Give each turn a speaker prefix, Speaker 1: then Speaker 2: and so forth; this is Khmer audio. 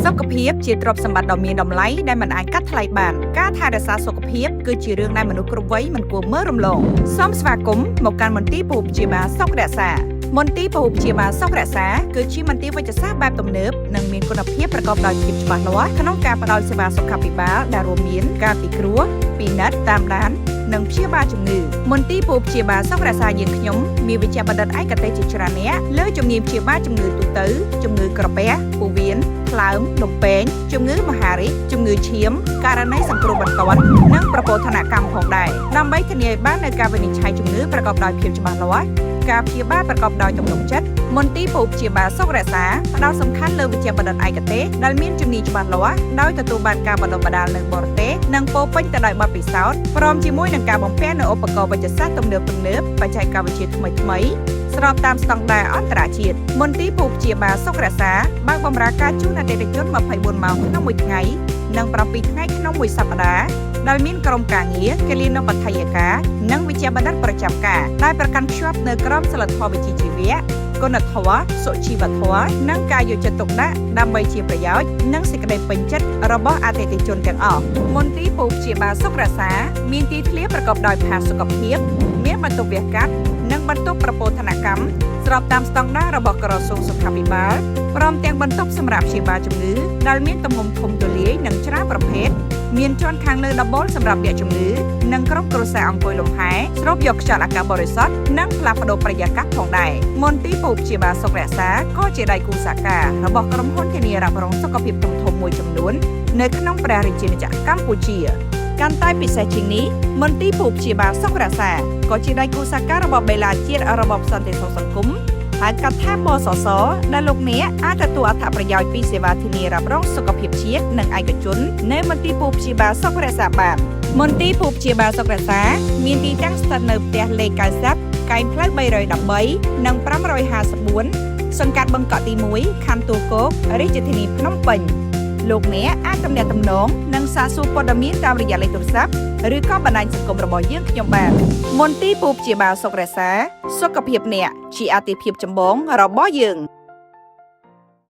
Speaker 1: សុខភាពជាទ្រព្យសម្បត្តិដ៏មានតម្លៃដែលមិនអាចកាត់ថ្លៃបានការថែរក្សាសុខភាពគឺជារឿងដែលមនុស្សគ្រប់វ័យមិនគួរមើលរំលងសូមស្វាគមន៍មកកាន់មន្ទីរពហុព្យាបាលសុខរក្សាមន្ទីរពហុព្យាបាលសុខរក្សាគឺជាមន្ទីរវេជ្ជសាស្ត្របែបទំនើបនិងមានគុណភាពប្រកបដោយភាពច្បាស់លាស់ក្នុងការផ្ដល់សេវាសុខាភិបាលដែលរួមមានការពិគ្រោះពិនិត្យតាមដាននិងព្យាបាលជំងឺមន្ទីរពហុព្យាបាលសុខរក្សាយើងខ្ញុំមានវេជ្ជបណ្ឌិតឯកទេសជាច្រើនអ្នកលើជំនាញព្យាបាលជំងឺទូទៅជំងឺក្រពះពោះវៀន ថ្លើមលំពែងជំងឺមហារីកជំងឺឈាមករណីសង្គ្រោះបន្ទាន់និងប្រពោធនកម្មផងដែរដើម្បីធានាឲ្យបាននូវការវិនិច្ឆ័យជំងឺប្រកបដោយភាពច្បាស់លាស់ការព្យាបាលប្រកបដោយទំនុកចិត្តមន្ទីរពហុព្យាបាលសុខរក្សាផ្ដោតសំខាន់លើវេជ្ជបណ្ឌិតឯកទេសដែលមានជំនាញច្បាស់លាស់ដោយទទួលបានការបណ្ដុះបណ្ដាលនៅបរទេសនិងពោរពេញទៅដោយបទពិសោធន៍ព្រមជាមួយនឹងការបំពាក់នូវឧបករណ៍វេជ្ជសាស្ត្រទំនើបៗបច្ចេកវិទ្យាថ្មីៗ ស្របតាមស្តង់ដារអន្តរជាតិមន្ទីរពហុព្យាបាលសុខរក្សាបើកបម្រើការជូនអតិថិជន24ម៉ោងក្នុងមួយថ្ងៃនិង7ថ្ងៃក្នុងមួយសប្តាហ៍ដែលមានក្រុមការងារគិលានុបដ្ឋាយិកានិងវេជ្ជបណ្ឌិតប្រចាំការដែលប្រកាន់ខ្ជាប់នៅក្រមសីលធម៌វិជ្ជាជីវៈគុណធម៌សុជីវធម៌និងការយកចិត្តទុកដាក់ដើម្បីជាប្រយោជន៍និងសេចក្តីពេញចិត្តរបស់អតិថិជនទាំងអស់មន្ទីរពហុព្យាបាលសុខរក្សាមានទីធ្លាប្រកបដោយផាសុកភាពមានបន្ទប់វះកាត់ និងបន្ទប់ប្រពោធនកម្មស្របតាមស្តង់ដាររបស់ក្រសួងសុខាភិបាលព្រមទាំងបន្ទប់សម្រាប់ព្យាបាលជំងឺដែលមានទំហំធំទូលាយនិងច្រើនប្រភេទមានជាន់ខាងលើដំបូលសម្រាប់អ្នកជំងឺនិងក្រុមគ្រួសារអង្គុយលំហែស្រូបយកខ្យល់អាកាសបរិសុទ្ធនិងផ្លាស់ប្ដូរបរិយាកាសផងដែរមន្ទីរពហុព្យាបាលសុខរក្សាក៏ជាដៃគូសហការរបស់ក្រុមហ៊ុនធានារ៉ាប់រងសុខភាពធំៗមួយចំនួននៅក្នុងព្រះរាជាណាចក្រកម្ពុជាកាន់តែពិសេសជាងនេះមន្ទីរពហុព្យាបាលសុខរក្សាក៏ជាដៃគូសហការរបស់បេឡាជាតិរបបសន្តិសុខសង្គមហៅកាត់ថាបសសដែលលោកអ្នកអាចទទួលអត្ថប្រយោជន៍ពីសេវាធានារ៉ាប់រងសុខភាពជាតិនិងឯកជននៅមន្ទីរពហុព្យាបាលសុខរក្សាបានមន្ទីរពហុព្យាបាលសុខរក្សាមានទីតាំងស្ថិតនៅផ្ទះលេខ90កែងផ្លូវ313និង554សង្កាត់បឹងកក់ទី1ខណ្ឌទួលគោករាជធានីភ្នំពេញលោកអ្នកអាចទំនាក់ទំនងនិងសាកសួរព័ត៌មានតាមរយៈលេខទូរស័ព្ទឬក៏បណ្ដាញសង្គមរបស់យើងខ្ញុំបានមន្ទីរពហុព្យាបាលសុខរក្សាសុខភាពអ្នកជាអាទិភាពចម្បងរបស់យើង។